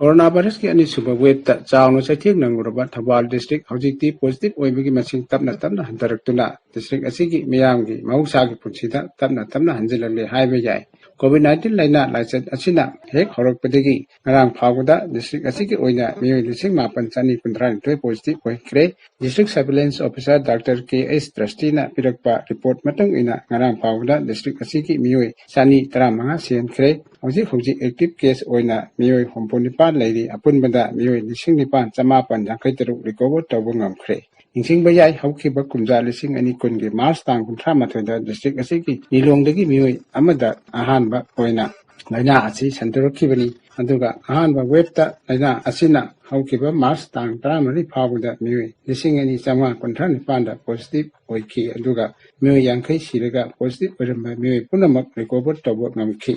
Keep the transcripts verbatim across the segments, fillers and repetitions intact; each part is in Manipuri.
ꯀꯣꯔꯣꯅꯥ ꯚꯥꯏꯔꯁꯀꯤ ꯑꯅꯤꯁꯨꯕ ꯋꯦꯕꯇ ꯆꯥꯎꯅ ꯆꯩꯊꯦꯡ ꯅꯪꯂꯨꯔꯕ ꯊꯧꯕꯥꯜ ꯗꯤꯁꯇ꯭ꯔꯤꯛ ꯍꯧꯖꯤꯛꯇꯤ ꯄꯣꯖꯤꯇꯤꯚ ꯑꯣꯏꯕꯒꯤ ꯃꯁꯤꯡ ꯇꯞꯅ ꯇꯞꯅ ꯍꯟꯊꯔꯛꯇꯨꯅ ꯗꯤꯁꯇ꯭ꯔꯤꯛ ꯑꯁꯤꯒꯤ ꯃꯤꯌꯥꯝꯒꯤ ꯃꯍꯧꯁꯥꯒꯤ ꯄꯨꯟꯁꯤꯗ ꯇꯞꯅ ꯇꯞꯅ ꯍꯟꯖꯤꯜꯂꯛꯂꯦ ꯍꯥꯏꯕ ꯌꯥꯏ꯫ ꯀꯣꯚꯤꯗ ꯅꯥꯏꯟꯇꯤꯟ ꯂꯥꯏꯅꯥ ꯂꯥꯏꯆꯠ ꯑꯁꯤꯅ ꯍꯦꯛ ꯍꯧꯔꯛꯄꯗꯒꯤ ꯉꯔꯥꯡ ꯐꯥꯎꯕꯗ ꯗꯤꯁꯇ꯭ꯔꯤꯛ ꯑꯁꯤꯒꯤ ꯑꯣꯏꯅ ꯃꯤꯑꯣꯏ ꯂꯤꯁꯤꯡ ꯃꯥꯄꯟ ꯆꯅꯤ ꯀꯨꯟꯊ꯭ꯔꯥ ꯅꯤꯊꯣꯏ ꯄꯣꯖꯤꯇꯤꯚ ꯑꯣꯏꯈ꯭ꯔꯦ꯫ ꯗꯤꯁꯇ꯭ꯔꯤꯛ ꯁꯔꯚꯤꯂꯦꯟꯁ ꯑꯣꯐꯤꯁꯥꯔ ꯗꯥꯛꯇꯔ ꯀꯦ ꯑꯦꯁ ꯇ꯭ꯔꯁꯇꯤꯅ ꯄꯤꯔꯛꯄ ꯔꯤꯄꯣꯔꯠ ꯃꯇꯨꯡ ꯏꯟꯅ ꯉꯔꯥꯡ ꯐꯥꯎꯕꯗ ꯗꯤꯁꯇ꯭ꯔꯤꯛ ꯑꯁꯤꯒꯤ ꯃꯤꯑꯣꯏ ꯆꯅꯤ ꯇꯔꯥꯃꯉꯥ ꯁꯤꯍꯟꯈ꯭ꯔꯦ꯫ ꯍꯧꯖꯤꯛ ꯍꯧꯖꯤꯛ ꯑꯦꯛꯇꯤꯚ ꯀꯦꯁ ꯑꯣꯏꯅ ꯃꯤꯑꯣꯏ ꯍꯨꯝꯐꯨ ꯅꯤꯄꯥꯟ ꯂꯩꯔꯤ꯫ ꯑꯄꯨꯟꯕꯗ ꯃꯤꯑꯣꯏ ꯂꯤꯁꯤꯡ ꯅꯤꯄꯥꯟ ꯆꯃꯥꯄꯟ ꯌꯥꯡꯈꯩ ꯇꯔꯨꯛ ꯔꯤꯀꯣꯚꯔ ꯇꯧꯕ ꯉꯝꯈ꯭ꯔꯦ꯫ ꯅꯤꯡꯁꯤꯡꯕ ꯌꯥꯏ, ꯍꯧꯈꯤꯕ ꯀꯨꯝꯖꯥ ꯂꯤꯁꯤꯡ ꯑꯅꯤ ꯀꯨꯟꯒꯤ ꯃꯥꯔꯆ ꯇꯥꯡ ꯀꯨꯟꯊ꯭ꯔꯥ ꯃꯥꯊꯣꯏꯗ ꯗꯤꯁꯇ꯭ꯔꯤꯛ ꯑꯁꯤꯒꯤ ꯂꯤꯂꯣꯡꯗꯒꯤ ꯃꯤꯑꯣꯏ ꯑꯃꯗ ꯑꯍꯥꯟꯕ ꯑꯣꯏꯅ ꯂꯥꯏꯅꯥ ꯑꯁꯤ ꯁꯟꯗꯣꯔꯛꯈꯤꯕꯅꯤ꯫ ꯑꯗꯨꯒ ꯑꯍꯥꯟꯕ ꯋꯦꯕꯇ ꯂꯥꯏꯅꯥ ꯑꯁꯤꯅ ꯍꯧꯈꯤꯕ ꯃꯥꯔꯆ ꯇꯥꯡ ꯇꯔꯥꯃꯔꯤ ꯐꯥꯎꯕꯗ ꯃꯤꯑꯣꯏ ꯂꯤꯁꯤꯡ ꯑꯅꯤ ꯆꯥꯝꯃꯉꯥ ꯀꯨꯟꯊ꯭ꯔꯥ ꯅꯤꯄꯥꯟꯗ ꯄꯣꯖꯤꯇꯤꯚ ꯑꯣꯏꯈꯤ꯫ ꯑꯗꯨꯒ ꯃꯤꯑꯣꯏ ꯌꯥꯡꯈꯩ ꯁꯤꯔꯒ ꯄꯣꯖꯤꯇꯤꯚ ꯑꯣꯏꯔꯝꯕ ꯃꯤꯑꯣꯏ ꯄꯨꯝꯅꯃꯛ ꯔꯤꯀꯣꯚꯔ ꯇꯧꯕ ꯉꯝꯈꯤ꯫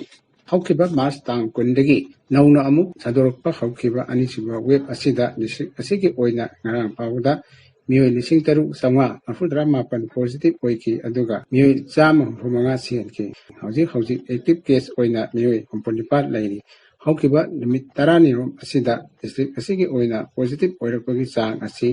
ꯍꯧꯈꯤꯕ ꯃꯥꯔꯆ ꯇꯥꯡ ꯀꯨꯟꯗꯒꯤ ꯅꯧꯅ ꯑꯃꯨꯛ ꯁꯟꯗꯣꯔꯛꯄ ꯍꯧꯈꯤꯕ ꯑꯅꯤꯁꯨꯕ ꯋꯦꯕ ꯑꯁꯤꯗ ꯗꯤꯁꯇ꯭ꯔꯤꯛ ꯑꯁꯤꯒꯤ ꯑꯣꯏꯅ ꯉꯔꯥꯡ ꯐꯥꯎꯕꯗ ꯃꯤꯑꯣꯏ ꯂꯤꯁꯤꯡ ꯇꯔꯨꯛ ꯆꯥꯝꯃꯉꯥ ꯃꯔꯤꯐꯨ ꯇꯔꯥ ꯃꯥꯄꯟ ꯄꯣꯖꯤꯇꯤꯚ ꯑꯣꯏꯈꯤ꯫ ꯑꯗꯨꯒ ꯃꯤꯑꯣꯏ ꯆꯥꯝꯃ ꯍꯨꯝꯐꯨ ꯃꯉꯥ ꯁꯤꯍꯟꯈꯤ꯫ ꯍꯧꯖꯤꯛ ꯍꯧꯖꯤꯛ ꯑꯦꯛꯇꯤꯚ ꯀꯦꯁ ꯑꯣꯏꯅ ꯃꯤꯑꯣꯏ ꯍꯨꯝꯐꯨ ꯅꯤꯄꯥꯟ ꯂꯩꯔꯤ꯫ ꯍꯧꯈꯤꯕ ꯅꯨꯃꯤꯠ ꯇꯔꯥꯅꯤꯔꯣꯝ ꯑꯁꯤꯗ ꯗꯤꯁꯇ꯭ꯔꯤꯛ ꯑꯁꯤꯒꯤ ꯑꯣꯏꯅ ꯄꯣꯖꯤꯇꯤꯚ ꯑꯣꯏꯔꯛꯄꯒꯤ ꯆꯥꯡ ꯑꯁꯤ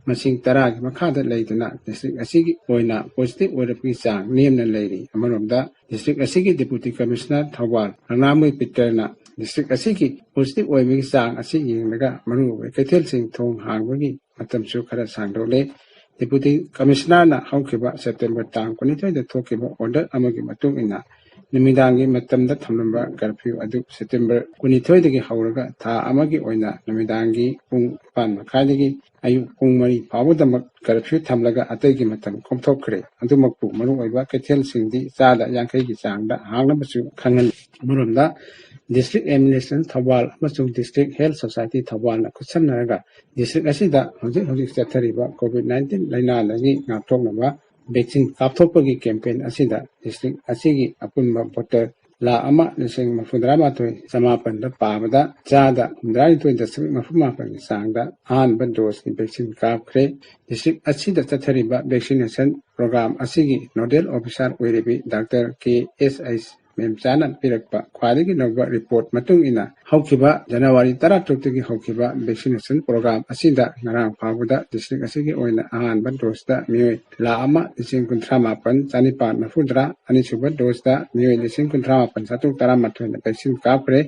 ꯃꯁꯤꯡ ꯇꯔꯥꯒꯤ ꯃꯈꯥꯗ ꯂꯩꯗꯨꯅ ꯗꯤꯁꯇ꯭ꯔꯤꯛ ꯑꯁꯤꯒꯤ ꯑꯣꯏꯅ ꯄꯣꯖꯤꯇꯤꯚ ꯑꯣꯏꯔꯛꯄꯒꯤ ꯆꯥꯡ ꯅꯦꯝꯅ ꯂꯩꯔꯤ꯫ ꯑꯃꯔꯣꯝꯗ ꯗꯤꯁꯇ꯭ꯔꯤꯛ ꯑꯁꯤꯒꯤ ꯗꯤꯄꯨꯇꯤ ꯀꯃꯤꯁꯅꯔ ꯊꯧꯕꯥꯜ ꯔꯥꯅꯥꯃꯣꯏ ꯄꯤꯇꯔꯅ ꯗꯤꯁꯇ꯭ꯔꯤꯛ ꯑꯁꯤꯒꯤ ꯄꯣꯖꯤꯇꯤꯚ ꯑꯣꯏꯕꯒꯤ ꯆꯥꯡ ꯑꯁꯤ ꯌꯦꯡꯂꯒ ꯃꯔꯨꯑꯣꯏꯕ ꯀꯩꯊꯦꯜꯁꯤꯡ ꯊꯣꯡ ꯍꯥꯡꯕꯒꯤ ꯃꯇꯝꯁꯨ ꯈꯔ ꯁꯥꯡꯗꯣꯛꯂꯦ꯫ ꯗꯤꯄꯨꯇꯤ ꯀꯃꯤꯁꯅꯔꯅ ꯍꯧꯈꯤꯕ ꯁꯦꯞꯇꯦꯝꯕꯔ ꯇꯥꯡ ꯀꯨꯟꯅꯤꯊꯣꯏꯗ ꯊꯣꯛꯈꯤꯕ ꯑꯣꯔꯗꯔ ꯑꯃꯒꯤ ꯃꯇꯨꯡ ꯏꯟꯅ ꯅꯨꯃꯤꯗꯥꯡꯒꯤ ꯃꯇꯝꯗ ꯊꯝꯂꯝꯕ ꯀꯔꯐ꯭ꯌꯨ ꯑꯗꯨ ꯁꯦꯞꯇꯦꯝꯕꯔ ꯀꯨꯟꯅꯤꯊꯣꯏꯗꯒꯤ ꯍꯧꯔꯒ ꯊꯥ ꯑꯃꯒꯤ ꯑꯣꯏꯅ ꯅꯨꯃꯤꯗꯥꯡꯒꯤ ꯄꯨꯡ ꯅꯤꯄꯥꯟ ꯃꯈꯥꯏꯗꯒꯤ ꯑꯌꯨꯛ ꯄꯨꯡ ꯃꯔꯤ ꯐꯥꯎꯕꯗꯃꯛ ꯀꯔꯐ꯭ꯌꯨ ꯊꯝꯂꯒ ꯑꯇꯩꯒꯤ ꯃꯇꯝ ꯀꯣꯝꯊꯣꯛꯈ꯭ꯔꯦ꯫ ꯑꯗꯨꯃꯛꯄꯨ ꯃꯔꯨꯑꯣꯏꯕ ꯀꯩꯊꯦꯜꯁꯤꯡꯗꯤ ꯆꯥꯗ ꯌꯥꯡꯈꯩꯒꯤ ꯆꯥꯡꯗ ꯍꯥꯡꯅꯕꯁꯨ ꯈꯪꯍꯜꯂꯤ꯫ ꯑꯃꯔꯣꯝꯗ ꯗꯤꯁꯇ꯭ꯔꯤꯛ ꯑꯦꯗꯃꯤꯅꯤꯁꯇ꯭ꯔꯦꯁꯟ ꯊꯧꯕꯥꯜ ꯑꯃꯁꯨꯡ ꯗꯤꯁꯇ꯭ꯔꯤꯛ ꯍꯦꯜꯊ ꯁꯣꯁꯥꯏꯇꯤ ꯊꯧꯕꯥꯜꯅ ꯈꯨꯠꯁꯝꯅꯔꯒ ꯗꯤꯁꯇ꯭ꯔꯤꯛ ꯑꯁꯤꯗ ꯍꯧꯖꯤꯛ ꯍꯧꯖꯤꯛ ꯆꯠꯊꯔꯤꯕ ꯀꯣꯚꯤꯗ ꯅꯥꯏꯟꯇꯤꯟ ꯂꯥꯏꯅꯥꯗꯒꯤ ꯉꯥꯛꯊꯣꯛꯅꯕ ꯚꯦꯛꯁꯤꯟ ꯀꯥꯞꯊꯣꯛꯄꯒꯤ ꯀꯦꯝꯄꯦꯟ ꯑꯁꯤꯗ ꯗꯤꯁꯇ꯭ꯔꯤꯛ ꯑꯁꯤꯒꯤ ꯑꯄꯨꯟꯕ ꯚꯣꯇꯔ ꯂꯥꯈ ꯑꯃ ꯂꯤꯁꯤꯡ ꯃꯔꯤꯐꯨ ꯇꯔꯥ ꯃꯥꯊꯣꯏ ꯆꯃꯥꯄꯟꯗ ꯄꯥꯕꯗ ꯆꯥꯗ ꯍꯨꯝꯗ꯭ꯔꯥꯅꯤꯊꯣꯏ ꯗꯁꯃꯤꯛ ꯃꯔꯤꯐꯨ ꯃꯥꯄꯟꯒꯤ ꯆꯥꯡꯗ ꯑꯍꯥꯟꯕ ꯗꯣꯁꯀꯤ ꯚꯦꯛꯁꯤꯟ ꯀꯥꯞꯈ꯭ꯔꯦ꯫ ꯗꯤꯁꯇ꯭ꯔꯤꯛ ꯑꯁꯤꯗ ꯆꯠꯊꯔꯤꯕ ꯚꯦꯛꯁꯤꯅꯦꯁꯟ ꯄ꯭ꯔꯣꯒ꯭ꯔꯥꯝ ꯑꯁꯤꯒꯤ ꯅꯣꯗꯦꯜ ꯑꯣꯐꯤꯁꯥꯔ ꯑꯣꯏꯔꯤꯕꯤ ꯗꯥꯛꯇꯔ ꯀꯦ ꯑꯦꯁ ꯑꯩꯆ ꯃꯦꯝꯆꯥꯅ ꯄꯤꯔꯛꯄ ꯈ꯭ꯋꯥꯏꯗꯒꯤ ꯅꯧꯕ ꯔꯤꯄꯣꯔꯠ ꯃꯇꯨꯡ ꯏꯟꯅ ꯍꯧꯈꯤꯕ ꯖꯅꯋꯥꯔꯤ ꯇꯔꯥꯇꯔꯨꯛꯇꯒꯤ ꯍꯧꯈꯤꯕ vaccination program ꯑꯁꯤꯗ ꯉꯔꯥꯡ ꯐꯥꯎꯕꯗ district ꯑꯁꯤꯒꯤ ꯑꯣꯏꯅ ꯑꯍꯥꯟꯕ doseꯇ ꯃꯤꯑꯣꯏ ꯂꯥꯈ ꯑꯃ ꯂꯤꯁꯤꯡ ꯀꯨꯟꯊ꯭ꯔꯥ ꯃꯥꯄꯟ ꯆꯥꯅꯤꯄꯥꯟ ꯃꯔꯤꯐꯨꯇꯔꯥ, ꯑꯅꯤꯁꯨꯕ doseꯇ ꯃꯤꯑꯣꯏ ꯂꯤꯁꯤꯡ ꯀꯨꯟꯊ꯭ꯔꯥ ꯃꯥꯄꯟ ꯆꯥꯇ꯭ꯔꯨꯛ ꯇꯔꯥꯃꯥꯊꯣꯏꯅ vaccine ꯀꯥꯞꯈ꯭ꯔꯦ꯫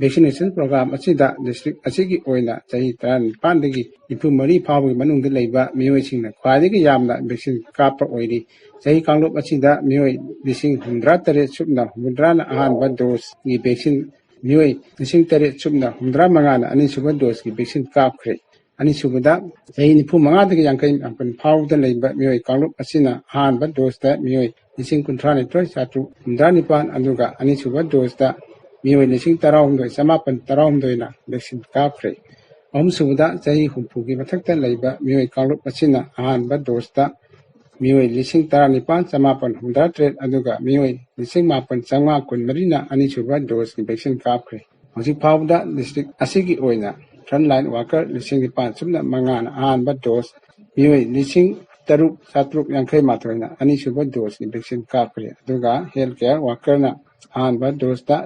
Vaccination program ꯑꯁꯤꯗ district ꯑꯁꯤꯒꯤ ꯑꯣꯏꯅ ꯆꯍꯤ ꯇꯔꯥꯅꯤꯄꯥꯟꯗꯒꯤ ꯅꯤꯐꯨ ꯃꯔꯤ ꯐꯥꯎꯕꯒꯤ ꯃꯅꯨꯡꯗ ꯂꯩꯕ ꯃꯤꯑꯣꯏꯁꯤꯡꯅ ꯈ꯭ꯋꯥꯏꯗꯒꯤ ꯌꯥꯝꯅ vaccine ꯀꯥꯞꯄ ꯑꯣꯏꯔꯤ꯫ ꯆꯍꯤ ꯀꯥꯡꯂꯨꯞ ꯑꯁꯤꯗ ꯃꯤꯑꯣꯏ ꯂꯤꯁꯤꯡ ꯍꯨꯝꯐꯨꯇꯔꯥ ꯇꯔꯦꯠ ꯁꯨꯞꯅ ꯍꯨꯝꯐꯨꯇꯔꯥꯅ ꯑꯍꯥꯟꯕ doseꯀꯤ vaccine, ꯃꯤꯑꯣꯏ ꯂꯤꯁꯤꯡ ꯇꯔꯦꯠ ꯁꯨꯞꯅ ꯍꯨꯝꯐꯨꯇꯔꯥ ꯃꯉꯥꯅ ꯑꯅꯤꯁꯨꯕ doseꯀꯤ vaccine ꯀꯥꯞꯈ꯭ꯔꯦ꯫ ꯑꯅꯤꯁꯨꯕꯗ, ꯆꯍꯤ ꯅꯤꯐꯨ ꯃꯉꯥꯗꯒꯤ ꯌꯥꯡꯈꯩ ꯃꯥꯄꯟ ꯐꯥꯎꯕꯗ ꯂꯩꯕ ꯃꯤꯑꯣꯏ ꯀꯥꯡꯂꯨꯞ ꯑꯁꯤꯅ ꯑꯍꯥꯟꯕ doseꯇ ꯃꯤꯑꯣꯏ ꯂꯤꯁꯤꯡ ꯀꯨꯟꯊ꯭ꯔꯥ ꯅꯤꯊꯣꯏ ꯆꯥꯇ꯭ꯔꯨꯛ ꯍꯨꯝꯐꯨꯇꯔꯥ ꯅꯤꯄꯥꯟ, ꯑꯗꯨꯒ ꯑꯅꯤꯁꯨꯕ doseꯇ ꯃꯤꯑꯣꯏ ꯂꯤꯁꯤꯡ ꯇꯔꯥꯍꯨꯝꯗꯣꯏ ꯆꯥꯃꯥꯄꯟ ꯇꯔꯥꯍꯨꯝꯗꯣꯏꯅ vaccine ꯀꯥꯞꯈ꯭ꯔꯦ꯫ ꯑꯍꯨꯝꯁꯨꯕꯗ, ꯆꯍꯤ ꯍꯨꯝꯐꯨꯒꯤ ꯃꯊꯛꯇ ꯂꯩꯕ ꯃꯤꯑꯣꯏ ꯀꯥꯡꯂꯨꯞ ꯑꯁꯤꯅ ꯑꯍꯥꯟꯕ doseꯇ ꯃꯤꯑꯣꯏ ꯂꯤꯁꯤꯡ ꯇꯔꯥꯅꯤꯄꯥꯟ ꯆꯥꯃꯥꯄꯟ ꯍꯨꯝꯐꯨꯇꯔꯥ ꯇꯔꯦꯠ, ꯑꯗꯨꯒ ꯃꯤꯑꯣꯏ ꯂꯤꯁꯤꯡ ꯃꯥꯄꯟ ꯆꯥꯝꯃꯉꯥ ꯀꯨꯟꯃꯔꯤꯅ ꯑꯅꯤꯁꯨꯕ doseꯀꯤ vaccine ꯀꯥꯞꯈ꯭ꯔꯦ꯫ ꯍꯧꯖꯤꯛ ꯐꯥꯎꯕꯗ district ꯑꯁꯤꯒꯤ ꯑꯣꯏꯅ frontline worker ꯂꯤꯁꯤꯡ ꯅꯤꯄꯥꯟ ꯁꯨꯞꯅ ꯃꯉꯥꯅ ꯑꯍꯥꯟꯕ dose, ꯃꯤꯑꯣꯏ ꯂꯤꯁꯤꯡ ꯇꯔꯨꯛ ꯆꯥꯇ꯭ꯔꯨꯛ ꯌꯥꯡꯈꯩ ꯃꯥꯊꯣꯏꯅ ꯑꯅꯤꯁꯨꯕ doseꯀꯤ vaccine ꯀꯥꯞꯈ꯭ꯔꯦ꯫ ꯑꯗꯨꯒ health care workerꯅ ꯑꯍꯥꯟꯕ doseꯇ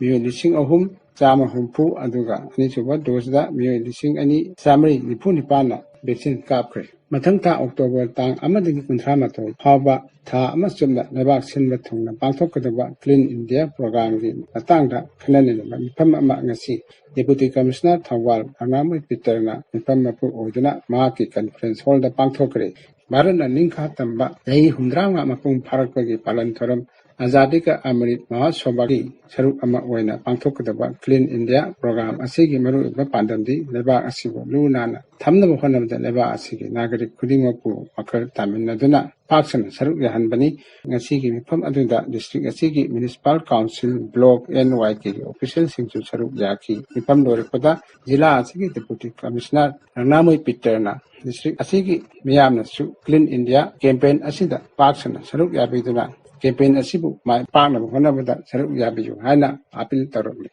ꯃꯤꯑꯣꯏ ꯂꯤꯁꯤꯡ ꯑꯍꯨꯝ ꯆꯥꯝꯃ ꯍꯨꯝꯐꯨ, ꯑꯗꯨꯒ ꯑꯅꯤꯁꯨꯕ doseꯇ ꯃꯤꯑꯣꯏ ꯂꯤꯁꯤꯡ ꯑꯅꯤ ꯆꯥꯝꯃꯔꯤ ꯅꯤꯐꯨ ꯅꯤꯄꯥꯟꯅ vaccine ꯀꯥꯞꯈ꯭ꯔꯦ꯫ ꯃꯊꯪ ꯊꯥ October ꯇꯥꯡ ꯑꯃꯗꯒꯤ ꯀꯨꯟꯊ꯭ꯔꯥ ꯃꯥꯊꯣꯏ ꯐꯥꯎꯕ ꯊꯥ ꯑꯃ ꯆꯨꯞꯅ ꯂꯩꯕꯥꯛ ꯁꯤꯟꯕ ꯊꯨꯡꯅ ꯄꯥꯡꯊꯣꯛꯀꯗꯕ Clean India programꯒꯤ ꯃꯇꯥꯡꯗ ꯈꯟꯅ ꯅꯩꯅꯕ ꯃꯤꯐꯝ ꯑꯃ ꯉꯁꯤ Deputy Commissioner ꯊꯧꯕꯥꯜ ꯔꯥꯅꯥꯃꯣꯏ ꯄꯤꯇꯔꯅ ꯃꯤꯐꯝ ꯃꯄꯨ ꯑꯣꯏꯗꯨꯅ ꯃꯍꯥꯛꯀꯤ conference hallꯗ ꯄꯥꯡꯊꯣꯛꯈ꯭ꯔꯦ꯫ ꯚꯥꯔꯠꯅ ꯅꯤꯡꯈꯥ ꯇꯝꯕ ꯆꯍꯤ ꯍꯨꯝꯐꯨꯇꯔꯥꯃꯉꯥ ꯃꯄꯨꯡ ꯐꯥꯔꯛꯄꯒꯤ ꯄꯥꯂꯟ ꯊꯧꯔꯝ ꯑꯖꯥꯗꯤ ꯀꯥ ꯑꯃ꯭ꯔꯤꯠ ꯃꯍꯣꯠꯁꯣꯚꯒꯤ ꯁꯔꯨꯛ ꯑꯃ ꯑꯣꯏꯅ ꯄꯥꯡꯊꯣꯛꯀꯗꯕ Clean India program ꯑꯁꯤꯒꯤ ꯃꯔꯨꯑꯣꯏꯕ ꯄꯥꯟꯗꯝꯗꯤ ꯂꯩꯕꯥꯛ ꯑꯁꯤꯕꯨ ꯂꯨ ꯅꯥꯟꯅ ꯊꯝꯅꯕ ꯍꯣꯠꯅꯕꯗ ꯂꯩꯕꯥꯛ ꯑꯁꯤꯒꯤ ꯅꯥꯒꯔꯤꯛ ꯈꯨꯗꯤꯡꯃꯛꯄꯨ ꯋꯥꯈꯜ ꯇꯥꯃꯤꯟꯅꯗꯨꯅ ꯄꯥꯛ ꯁꯟꯅ ꯁꯔꯨꯛ ꯌꯥꯍꯟꯕꯅꯤ꯫ ꯉꯁꯤꯒꯤ ꯃꯤꯐꯝ ꯑꯗꯨꯗ district ꯑꯁꯤꯒꯤ municipal council, block, NYKꯒꯤ officialꯁꯤꯡꯁꯨ ꯁꯔꯨꯛ ꯌꯥꯈꯤ꯫ ꯃꯤꯐꯝ ꯂꯣꯏꯔꯛꯄꯗ ꯖꯤꯂꯥ ꯑꯁꯤꯒꯤ Deputy Commissioner ꯔꯥꯅꯥꯃꯣꯏ ꯄꯤꯇꯔꯅ district ꯑꯁꯤꯒꯤ ꯃꯤꯌꯥꯝꯅꯁꯨ Clean India campaign ꯑꯁꯤꯗ ꯄꯥꯛ ꯁꯟꯅ ꯁꯔꯨꯛ ꯌꯥꯕꯤꯗꯨꯅ campaign ꯑꯁꯤꯕꯨ ꯃꯥꯏ ꯄꯥꯛꯅꯕ ꯍꯣꯠꯅꯕꯗ ꯁꯔꯨꯛ ꯌꯥꯕꯤꯌꯨ ꯍꯥꯏꯅ appeal ꯇꯧꯔꯝꯃꯤ꯫